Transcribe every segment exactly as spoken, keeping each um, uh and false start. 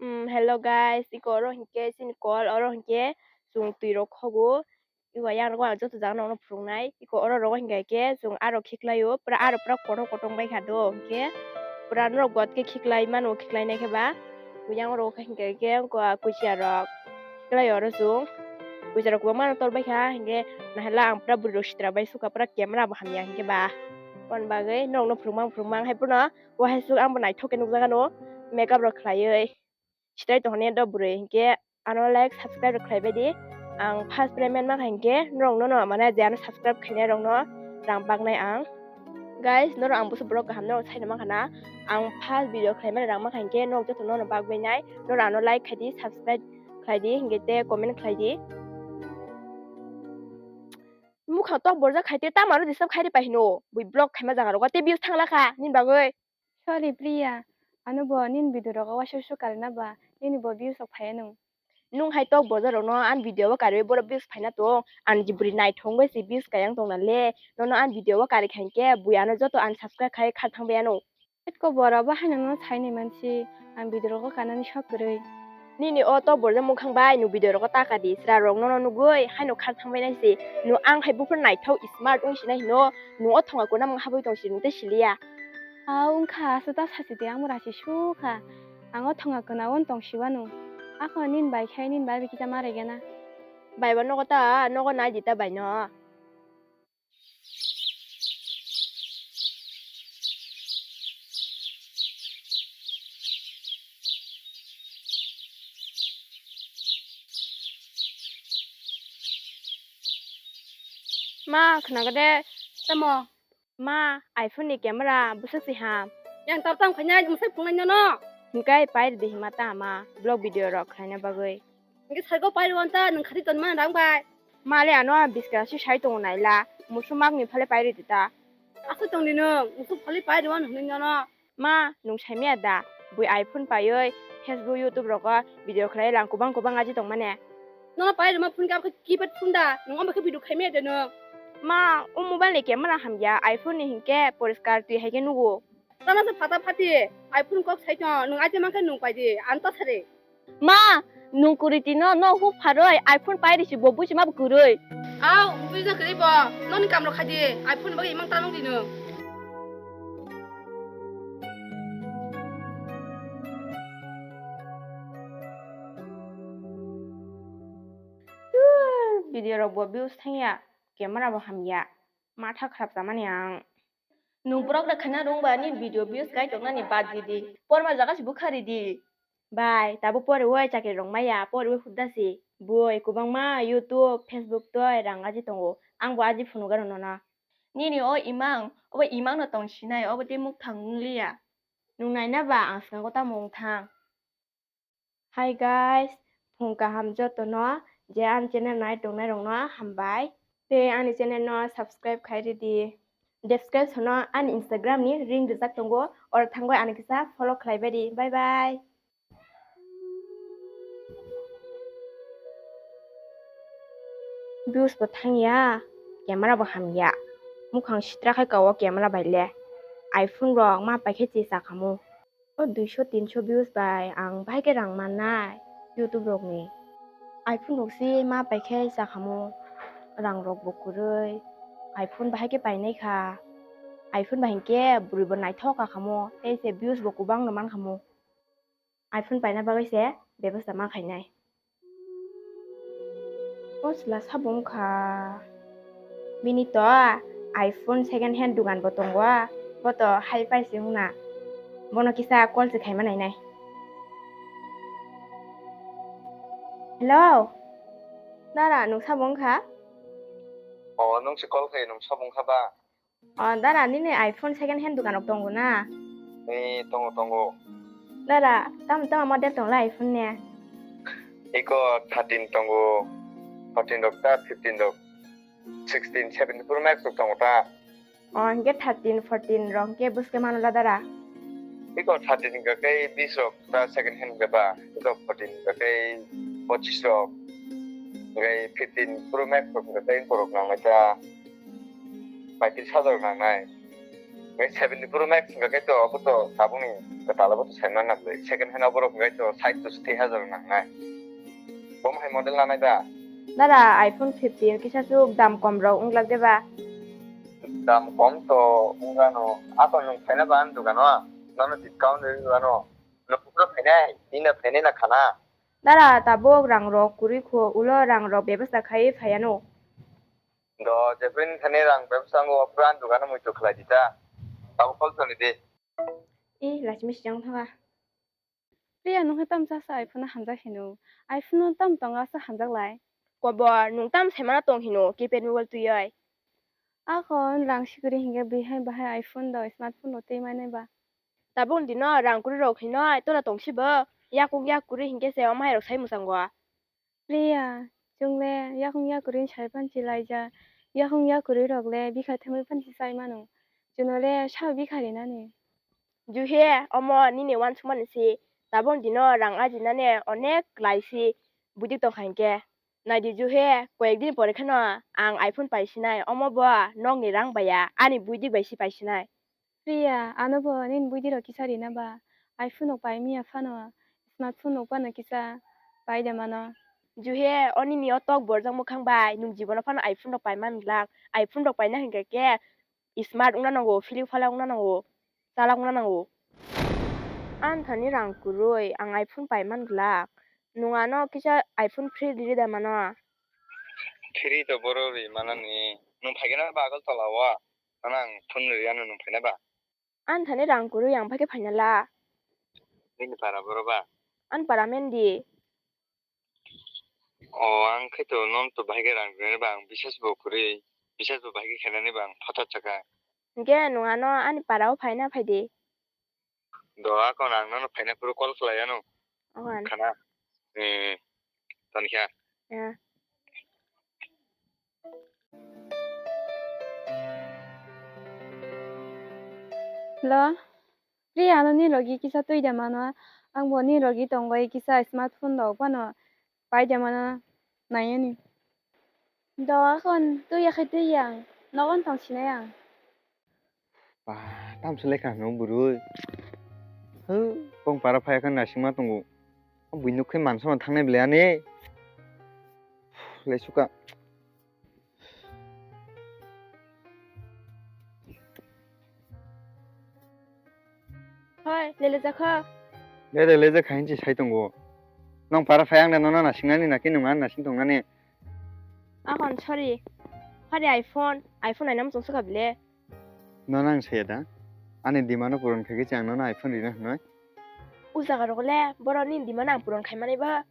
Mm, hello guys, iko oro hinkhe chini call, oro hinkhe chwng twi rok khogo. Iko yang rok ang joto jaga nokno phwrwngnai. Iko oro rogo hinkhe khe chwng aro khiklaio, pura aro pura kotor kotor bai kha do hinkhe. Pura norok buat khe khiklai mano, khiklai nai khe ba. Yang oro khe hinkhe khe kuchia rok khiklaio oro chwng. Kuchia rok kwbangma no tor bai kha hinkhe nahela ang pura bwrwi rok sitra bai sukha, pura camera bo hamya hinkhe ba. Aboni bagwi nokno phwrwngmang phwrwngmang hai phano. Wahaisuk ang bo naithok khe nukjakgano makeup rok khlaiwi. Sitai tongni do bwrwi hinkhe ano like subscribe rok khlaibai di. Ang first payment ma kha hinkhe norok no no mane je ano subscribe khainai rok no rang baknai ang. Guys, norok ang busu borok kaham norok sai no ma khana. Ang first video khlaimani rang ma kha hinkhe norok joto no no bakbai nai. Norok ano like khai di, subscribe khlai di hinkhe tei comment khlai di. Mukhang tok borjak khai tei tamo ano disturb khai ri pai hino. Bui block khaima jaga rogo tei views thangla kha nini bagwi. Sorry Priya, ano bo nini video rogo waisa waisa karina ba nini bo views rok phaiya nung. Nung hai tok borjak rokno ani video o kariwi borok views phaina tong. Ani bwrwi naithok wngwi se views kayang tongna le. Nono ani video o kari kha hinkhe bui ano joto unsubscribe khai khar thangbai ano. Etko borok bo haino no saini mansi ang video rogo kanani sok kwrwi. Nini o tok borjak mukhang bai nwng video rogo taka di, chwra rok nono nugwi haino khar thangbai nai se. Nwng ang hai buphuru naithok smart wng sinai hino, nwng o thonga kuna mung habwi tong si nwng tei siliya. Au wngkha, aswk ta sachidi, ang bo rasi sukha. Ang o thonga kwna o tong siwano. Akho nini bai khe nini bai bikisa ma regena. Bai bo nogo ta, nogo nai di ta bai no. Ma, khwnakhe de. Tamo? Ma, iPhone ni camera bwswk se ham. Yang tar tang khaina, mwsai phungnai nono. Hinkhe pai rwdi hima ta ma, vlog video rok khlaina bagwi. Hinkhe saiko pai rw ta, nwng khati tonmani rang bai. Ma le ano biskra se sai tongo naila, musu mak ni phale pai rwdi ta. Aswk tongdi nwng, musu phale pai rw hwnwi nono. Ma, nwng saimaya da, bui iPhone paiwi Facebook, YouTube rogo video khlai rang kubang kubang aji tongmani. Nono pai rwma phone khe abo khe keypad phone da, nwng omo khe video khaimaya de nwng. Ma, o mobile ni camera hamya, iPhone ni hinkhe poriskar twi hai khe nugo. Tana se phata phati, iPhone kok sai tong, nwng aji mankhe nwng pai di, ang ta sari. Ma, nwng kwrwi tino, no huk pharwi iPhone pai risi bo buisi ma bo kwrwi. Au, buisi kwrwi bo, noni kam rok khai di, iPhone bagwi imang ta nung di nwng. Video rok bo views thangya, camera bo hamya, matha kharap chamani ang. Nwng borok rok khaina rwngba ni video views kai tongnani bad di di, porma jaga se bwkha ri di. Bai, tabuk poriwi chakri rwng maya, poriwi hupda si. Bui, kwbangma YouTube, Facebook twi rang aji tongo. Ang bo aji phunukgano nono. Nini o imang, obo imang no tong sinai, obo tei mukthang wngliya. Nwng naina ba ang swngo tamo wngthang. Hi guys, phung kaham jotono, je ani channel nai tongnai rokno hambai. Tei ani channel no subscribe khai ridi. Description o ani Instagram ni link rijak tongo, oro thangwi ani kisa follow khlai bai di. Bye bye. Views bo thangya, camera bo hamya. Mukhang sitra khai ka o camera bai le. iPhone rok ma pai khe chi sa khamu. O duiso tinso views bai ang bahai khe rang mannai YouTube rokni. iPhone rok si ma pai khe cha khamu, rang rok bo kwrwi. iPhone bahai khe painai kha. iPhone bai hinkhe bwrwi bo naithok ka khamu, tei se views bo kwbang no man khamu. iPhone paina bagwi se bebosta ma khainai. O chwla sabo wngkha. Bini to iPhone second hand dugan bo tongo, bo to hai pai se wngna. Bono kisa call se khaima nainai. Hello. Dara, nwng sabo wngkha? O, nwng se call khai, nwng sabo wngkha ba? O, dara, nini iPhone second hand dukan rok tongo na? Ee, tongo, tongo. Dara, tamo tamo model tongla iPhone ni? Iko thirteen tongo, fourteen rok ta, fifteen rok, sixteen, seventeen Pro Max rok tongo ta. O, hinkhe thirteen, fourteen rok hinkhe bwswk mano la dara? Iko thirteen hinkhe bis rok ta second hand hinkhe ba, iko fourteen hinkhe pochis rok, hinkhe fifteen Pro Max rok hinkhe iko rok nangnai ta. Paitris hajar nangnai. Bai seventy Pro Max wngkha khe to, abo to tabukni Kwtal bo to saimano naglai. Second hand oborok hwnkhe to sait to sati hajar nangnai. Bo hai model nanai da? Dara, iPhone fifteen kisa chuk dam kom rok wng glak de ba? Dam kom to wng gano. Ako nwng phaina ba ani dogano? Nono discount rwgwi ano. Nwng phukno phainai, tini phainai na khana. Dara, tabuk rang rok kwrwi kho, ulo rang rok bebasta khai phaiano. Do, jephru thani rang bebsa wngo, phuru ani dogano muitu khlai di ta. Tabuk call soni di. I, Lakshmi siyang thanga. Priya, nwng hai tam chasa iPhone no hamjak hino. iPhone no tam tongo asa hamjak lai. Kobor, nwng tam saimano tong hino, keypad mobile twiwi. Akhon rang sikiri hinkhe bihai bahai iPhone do smartphone do twi manai ba. Tabuk dino rang kwrwi rok hinoi tola tong sibo. Yakung yak kwrwi hinkhe se omo hai rok sai mwchango. Priya, chwng le yakung yakwrwi sai panchi laijak. Yakung yakwrwi rok le bikha thangwi panchi chai mano. Chwngno le sao bikha rinani. Juhe, omo nini uansukmani si. Tabuk dino rang ajinani onek lai si. Buidik tongkha hinkhe. Naidi juhe, koyek din pore kheno ang iPhone pai sinai. Omo bo nokni rang baiya. Ani buidik bai si pai sinai. Priya, ano bo nini buidi rok kisa rina ba? iPhone rok pai miya phano, smartphone rok phano kisa pai de mano. Juhe, o nini o tok borjak mwkhang bai nwng jibono phano iPhone rok pai man glak. iPhone rok paina hinkhe khe smart wngna nango, philip phalak wngna nango, chalak wngna nango. Ani thani rang kwrwi, ang iPhone pai man glak. Nwng ano kisa iPhone free riri da mano? Free to boro ri manani. Nwng phaikhe na ba Agartala o? Ano ang phone riyano nwng phaina ba? Ani thani rang kwrwi ang phaikhe phaina la. Nini para boro ba? Ani para Mendi. O, ang khe to non to bahai khe rang rwnai ba ang bisas bo kwrwi, bisas bo bahai khe khainani ba ang phatar chakha. Hinkhe nwng ano ani para o phaina phaidi. Do, akhon ang nono phaina phuru call khlai ano. Akhon. Khana. Eh, toni kha. Ya. Hello. Priya, ano ni logi kisa twi da mano. Ang bo ni logi tongbai kisa smartphone rok phano pai da mano nai ani. Do akhon twi ya khai twi yang. Nogon tong sinai ang. Ba, tam se lekha hwnwi bwrwi. Hw, bong para phai khe naisingma tongo. O bui nuk khe mansa ma thangnai belai ani. Lesuka. Hoi, lele jakha. Lele, lele jakha hinchi sai tongo. Nong para phai ang da nono nasingnani naki nung an nasing tongnani. Ahon, sorry. Hori iPhone, iPhone ainam chong saka bile. Nono ang saya da? Ani demand no puron khaikhe chang nono iPhone rina hwnoi. O jaga rok le, borok ni demand ang puron khaimani ba.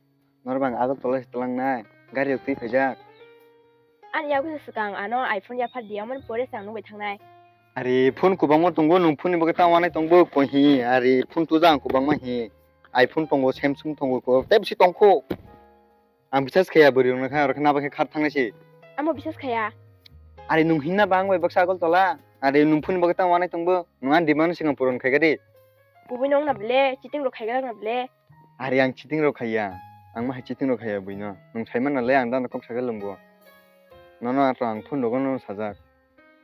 Norok bang Agartala se twlangnai, gari rok twi phaijak. Ani yago se swkang ano iPhone yaphar di, amoni pore se ang nugwi thangnai. Ari phone kwbangma tongo, nwng phone ni bagwi ta wanai tongbo koi hi, ari phone tuja ang kwbangma hi. iPhone tongo, Samsung tongo, ko tei bisi tongkho. Ang bisas khaya bwrwi rokno kha, oro khe naba khe khar thangnai se. Amo bisas khaya. Ari nwng hinna ba ang bai baksa Agartala. Ari nwng phone ni bagwi ta wanai tongbo, nwng ani demand no swkang puron khai gadi. Kubui no wngna bile, cheating rok khaiglak na bile. Ari ang cheating rok khaiya. Ang ma hai cheating rok khaiya buino. Nwng sai manna le ang dano kok sagal lwmgo. Nono ato ang phone rogo nono sajak.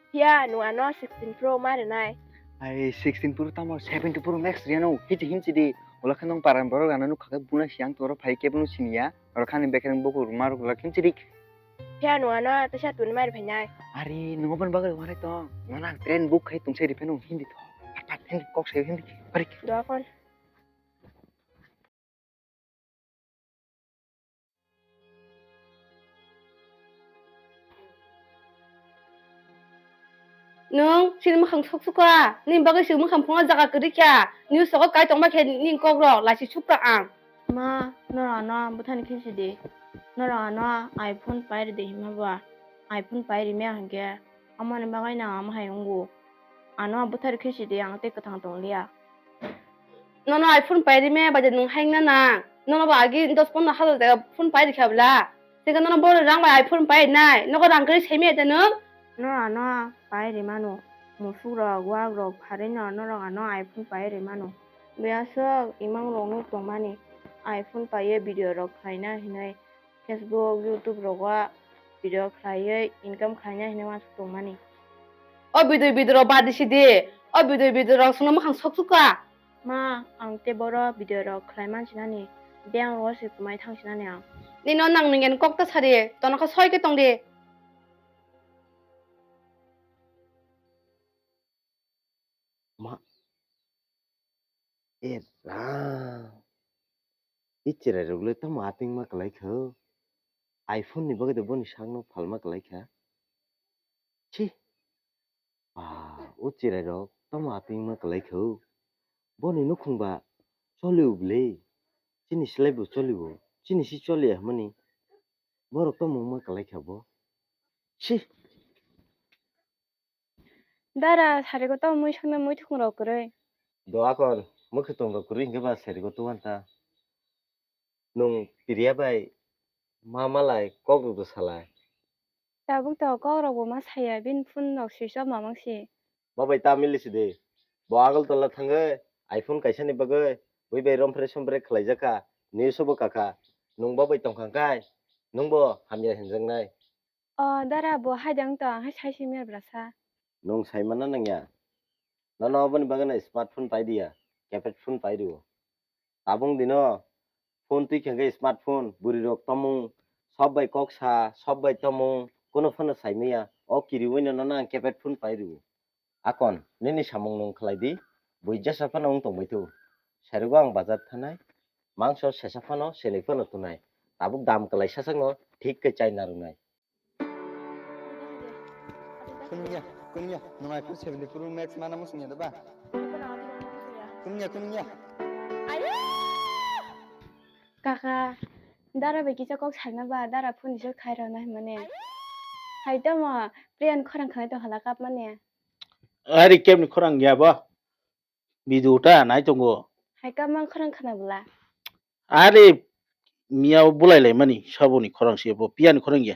Phiya nwng ano sixteen Pro ma rinai. Ai sixteen Pro tamo seventeen Pro Max riyano. Hichi hinchi di. Ola khe nwng paran borok ano nukha khe buna si ang toro phai kebo no siniya. Oro khani bekereng bukur maruk lak hinchi dik. Phiya nwng ano teisa tuni mari phainai. Ari nwng oboni bagwi wanai tong. Nono ang train book khai tongse ri pheno hindi to. Pat pat hindi kok sai hindi. Parik. Doakon. Nwng chini mwkhang sok suka, nini bagwi se mwkhang phungo jaga kwrwi kha, news rogo kai tongma khe nini kok rok lachi sukra ang. Ma, norok ano bwthani khe sidi, norok ano iPhone pai rwdi hima ba, iPhone pai rwmya hinkhe amoni bagwi nang ama hai wngo, ano bwthari khe sidi ang tei kwthang tongliya. Nono iPhone pai rime bai de nwng haino nang. Nono bo agi dos pondro hajar taka phone pai rikha bwla. Tei nono boro rang bai iPhone pai rinai. Nogo rang kwrwi semi ete nwng. Nono ano pai rimano. Musuk rok, wak rok pharino norok ano iPhone pai rimano. Biyaswk imang rok nuk tongmani. iPhone paiye video rok khlaina hinwi. Facebook, YouTube rogo video khlaiwi income khlaina hinwi uansuk tongmani. O video, video rok bad di sidi. O video, video rok chwngno mwkhang sok sukha. Ma, ang tei boro video rok khlai mansinani, beng rogo se kwmai thangsinani ang. Nino nang nungyan kok ta sari, tono kha soi khe tong di. Ma, e ra. I chwrai rok le tamo ating ma kwlai kha. iPhone ni bagwi de boni sakno phalma kwlai kha. Chi. Ah, o chwrai rok tamo ating ma kwlai kha. Boni nukhung ba choli u bwle. Chini slai bo choli o. Chini si choli ya mani. Borok tamo ma kwlai kha bo. Chi. Dara, sarigo tamo mui sakna mui thukhung rok kwrwi. Do akon, mui khutung rok kwrwi hinkhe ba sarigo tuwan ta. Nung Priya bai ma malai kok rwdo salai. Tabuk to kok rok bo ma saya, bini phone rok switch off mamang si. Ba bai ta mili si de. Bo Agartala thangwi iPhone kaisa ni bagwi bui bai romphre somphre khlai jak kha, news o bo kha kha. Nung ba bai tong kha kai, nung bo hamya hinjak nai. O dara, bo hai de wng tong, hai sai simi ya bwlasa. Nwng sai manna nangya. Nono oboni bagwi no smartphone pai diya, keypad phone pai rwo. Tabung dino phone twi khe hwnkhe smartphone, bwrwi rok tomung, sob bai kok sa, sob bai tomung, kuno phano sai manya. O kiriwi no nono ang keypad phone pai rwo. Akon, nini samung nwng khlai di, bui jesa phano wng tongbai thu. Sarigo ang bazar thanai, mangso sesa phano, senwi phano tunai. Tabuk dam kwlai sasakno thik khe chai narwknai. Kunungya, kunungya, nwng iPhone seventy Pro Max mana muchungya da ba? Kunungya, kunungya. Kaka, dara bai kisa kok sakna ba, dara phone risa khai rwna himani. Hai tamo, Priyan khorang khanai tong hala kap mani. Ari kemni khorang ya ba? Video ta nai tongo. Hai kap mang khorang khana bwla. Are miya o bulai lai mani saboni khorang se bo piyani khorang ya.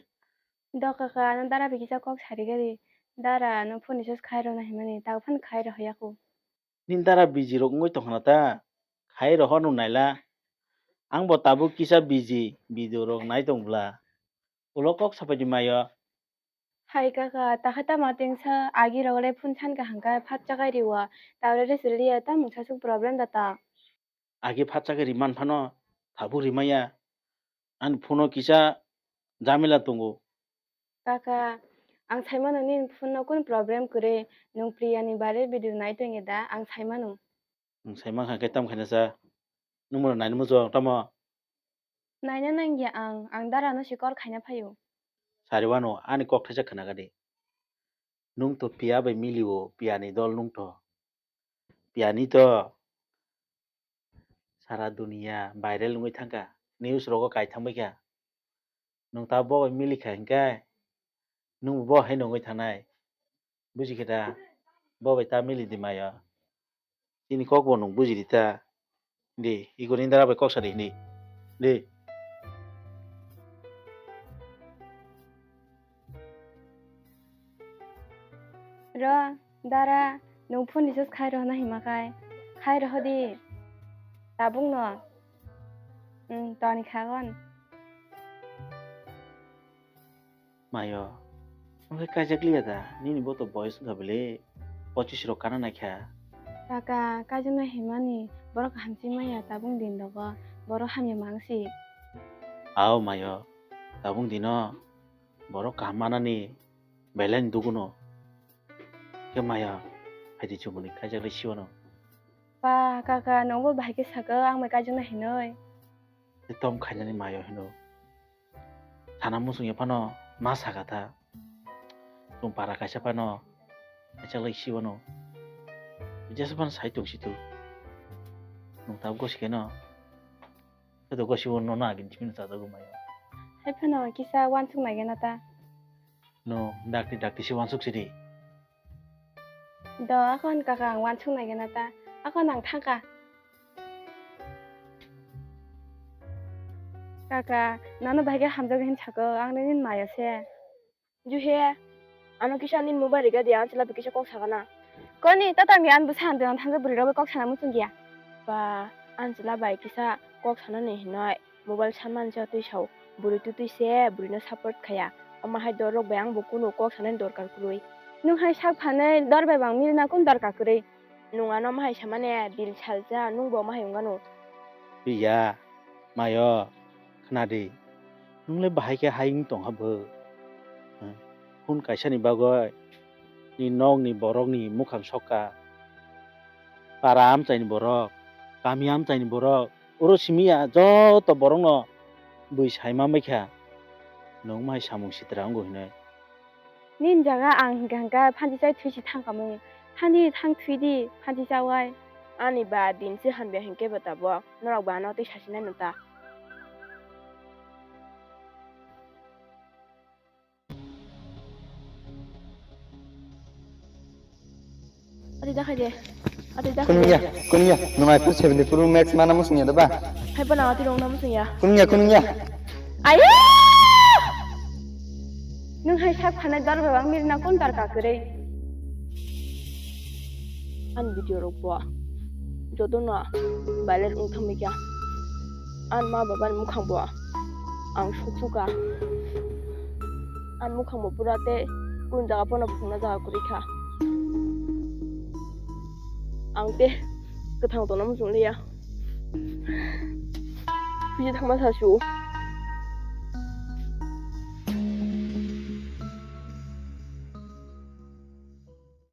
Do kaka, ano dara bai kisa kok sari gari. Dara no phone risa khai rwna himani, tao phano khai rw ya ko. Nini dara busy rok wngwi tong khna ta? Khai rw hor no naila. Ang bo tabuk kisa busy, video rok nai tong bwla. Ulo kok sapai di mayo. Hai kaka, takha tamo tingsa agi rogole phone san kaham khe phat chakai riwo. Taure resi liya ta mungsa suk problem da ta. Agi phat chakai riman phano thabu rimaya. Ani phone o kisa jamila tongo. Kaka, ang saimano nini phone no kun problem kwrwi, nwng Priya ni bare video nai tongya da, ang saimano. Nwng saimang kha khe tam khaina sa. Nwng bono nainwi muchung tamo? Naina nangya ang, ang dara no si call khaina phaio. Sari wano ani kok thaisa khna gadi. Nwng to Piya bai milio, Piya ni dol nwng to. Piya ni to sara duniya viral wngwi thangkha, news rogo kai thangbai kha. Nwng ta bo bai mili kha hinkhe, nwng bo hai nungwi thangnai. Buji khe da, bo bai ta mili di mayo. Chini kok bo nwng buji di ta. Di, igor ni dara bai kok sa di hindi. Di. Ro, dara, nwng phone recharge khai rohna hima khai. Khai rohdi. Tabuk no. Hmm, toni khagon. Mayo, wngkhe kaijak liya da? Nini bo to boyos wngkha bele, pochis rok kana naikha. Kaka, kaijaknai himani borok hamsi maya tabung din rogo, borok hamya mangsi. Ao mayo, tabung dino borok kaham manani belai ni duguno. Khe maya, phaidi chumuni kaijak lai siwano. Pa, kaka, nwngbo bahai khe saka, ang bai kaijaknai hinoi. Tei tom khainani mayo hino. Sana muchungya phano ma saka tha. Chwng para kaisa phano kaisa lai siwano. Jesa phano sai tong situ. Nwng tabuk gosi keno. Khe to gosi wano no agin chimino chajago mayo. Hai phano kisa wansuk nai gana ta. No dakti dakti si wansuk sidi. Do, akon kaka ang wansuk nai gana ta. Akon ang thangka. Kaka, nono bahai khe hamjak hin sako, ang nini maya se. Juhe, ano kisa nini mobile riga di, ang chwla bai kisa kok sakana. Koni, tata mi an bwsa hamjak ang thangjak bwrwi rok bai kok sana muchung ya. Ba, ang chwla bai kisa kok sanani hinoi. Mobile sanmani se twi sao, bwrwi twtwi se bwrwino support khaya. Omo hai dorok bai ang bo kunu kok sanani dorkar kwrwi. Nwng hai sak phanai dor bai bang milina kun dorkar kwrwi? Nwng ano mahai samani din salsa nwng bo mahai wngano. Piya, mayo, khna di. Nwng le bahai khe hai wng tong ha bo? Hwn kaisa ni bagwi ni nok ni borok ni mukhang sokha. Para amchai ni borok, kami amchai ni borok, oro simi ya joto borok no bui sai ma mai kha. Nwng mahai samung sitra wngo hinwi. Nini jaga ang hingka hingka phanti chai thwi si thang kamung. Thani thang thwi di, phanti chawai. Ani ba din se hamya hinkhe bo tabok. Norok ba ano tei sasinai nung ta. Ati dakhai de. Ati dakhai Kunung de. Ya, kunung ya. Nwng iPhone seventy Pro Max mana muchung ya da ba? Hai bana ati rong na muchung ya. Kunung ya, kunung ya. Ayo! Nwng hai sak phanai dar bebak mirna kon dar ka kwrwi? Ani video rok bo joto no viral wng thangwi kha. Ani ma baba ni mukhang bo ang suk suk kha. Ani mukhang bo pura tei kunu jaga pono phungna jaga kwrwi kha. Ang tei kwthang tongna muchung liya. Bisi thangma sa su.